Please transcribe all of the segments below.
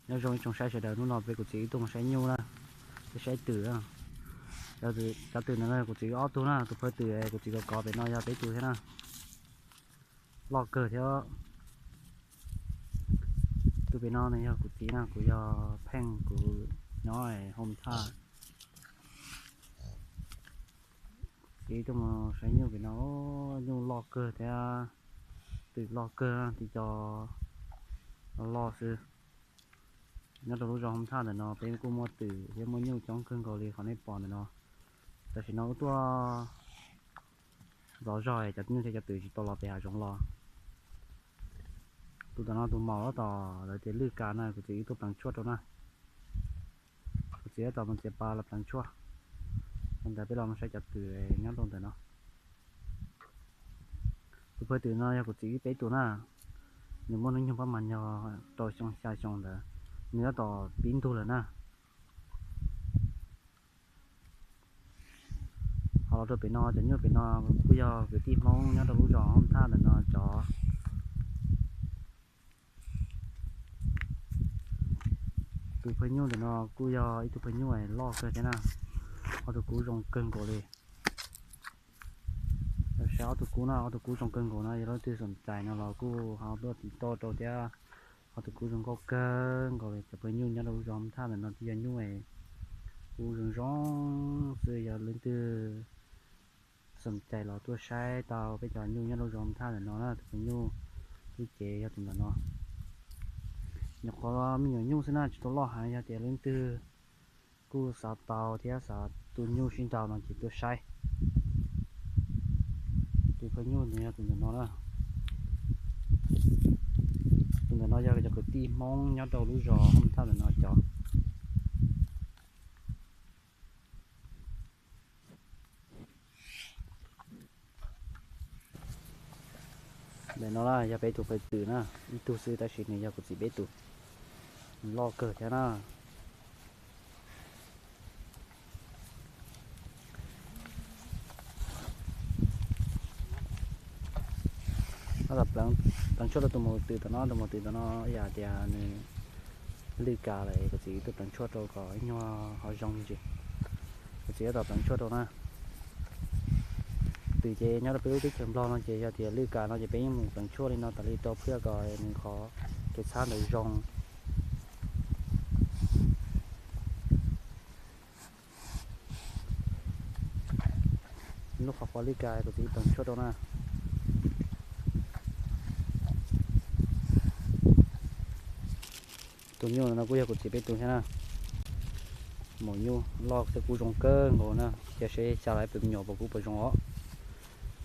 Nyob zoo ib tsoom saib sawv daws, hnub no peb kuv txiv wb tuaj mus saib nyuj na, peb saib twm na. Cov twm ntawm no kuv txiv wb ob tug na, tus phawj twm kuv txiv kov kov pem no yog peb tug thiab na. Loj kawg thiab. Tus pem no nws yog kuv txiv na, kuv yog Pheej, kuv nyob Home Thaj. Txiv tuaj mus saib nyuj pem no, nyuj loj kawg thiab, twm loj kawg, tib co loj xwb. Nyob rau lub zos Home Thaj ntawm no peb kuj muaj twm thiab muaj nyuj coob kawg nkaus li qhov nej pom ntawm no. Tam sim no wb tuaj ntxov zog cov nyuj thiab cov twm tsis tau los pem hav zoov los. Tus ntawm no tus maum tab tom lawv tias lwj kas na, kuv txiv wb tuaj pleev tshuaj rau na. Kuv txiv tab tom mus txiav pas los pleev tshuaj. Li ntawd peb los mus saib cov twm nyob rau ntawm no. Tus phawj twm no yog kuv txiv wb peb tus na. Nws muaj hnub nyoog pab mas nyog rau xyoo xya xyoo ntawd, nws tab tom pib ntug lawm na. Ho los rau pem no, cov nyuj pem no kuj yog kwv tij Hmoob nyob rau lub zos Home Thaj ntawm no cov. Tus phawj nyuj ntawm no kuj yog ib tug phawj nyuj loj kawg thiab na. Ob tug kub zoo kawg nkaus li. Saib ob tug kub na, ob tug kub zoo kawg nkaus na, yog leej twg xoom cais no los kuj ho tuaj tiv tauj rau thiab. Ob tug kub zoo nkauj kawg nkaus li. Cov phawj nyuj nyob rau lub zos Home Thaj ntawm no twb yog nyuj kub zoo zoo xwb, yog leej twg xoom cais los tuaj saib tau peb cov nyuj nyob rau zos Home Thaj ntawm no na. Tus phawj nyuj tub cev yog tus ntawm no. Nyuam qhuav me nyuam nyuj xwb na, tsis tau loj heev, yog tias leej twg kuj xav tau thiab xav tu nyuj sib nrau no ces tuaj saib. Tus phawj nyuj ntawm no yog tus ntawm no na. Tus ntawm no yog cov kwv tij Hmoob nyob rau lub zos Home Thaj ntawm no cov. Ntawm no na yog peb tus phawj twm na, ib tug xwb tab sis nws yog kuv txiv peb tus, loj kawg thiab na. Pleev tshuaj rau tus maum twm tom no, tus maum twm tom no yog tias nws lwj kas lawm, kuv txiv tuaj pleev tshuaj rau kom ib nyuag ho zoo ntsis. Kuv txiv tab tom pleev tshuaj rau na. Twm ces nyob rau peb lub teb chaws Nplog no ces yog tias lwj kas no ces peb yeej mus pleev tshuaj li no tas li rau pliaj kom nws qhov kev txhab ntawd zoo. Lub qhov quav lwj kas kuv txiv pleev tshuaj rau na. Tus nyuj no kuj yog kuv txiv peb tus thiab na. Maum nyuj loj thiab kub zoo kawg nkaus na, cia seb xya lawv tus me nyuam puas kub puas zoo os.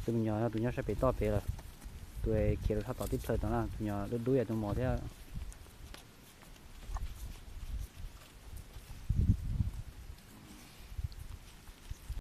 Tus me nyuam yog tus nyob sab pem toj pem lawm, tus khiav rau sab tom tib plhaw tom na, tus nyuam dub dub yam tus maum thiab.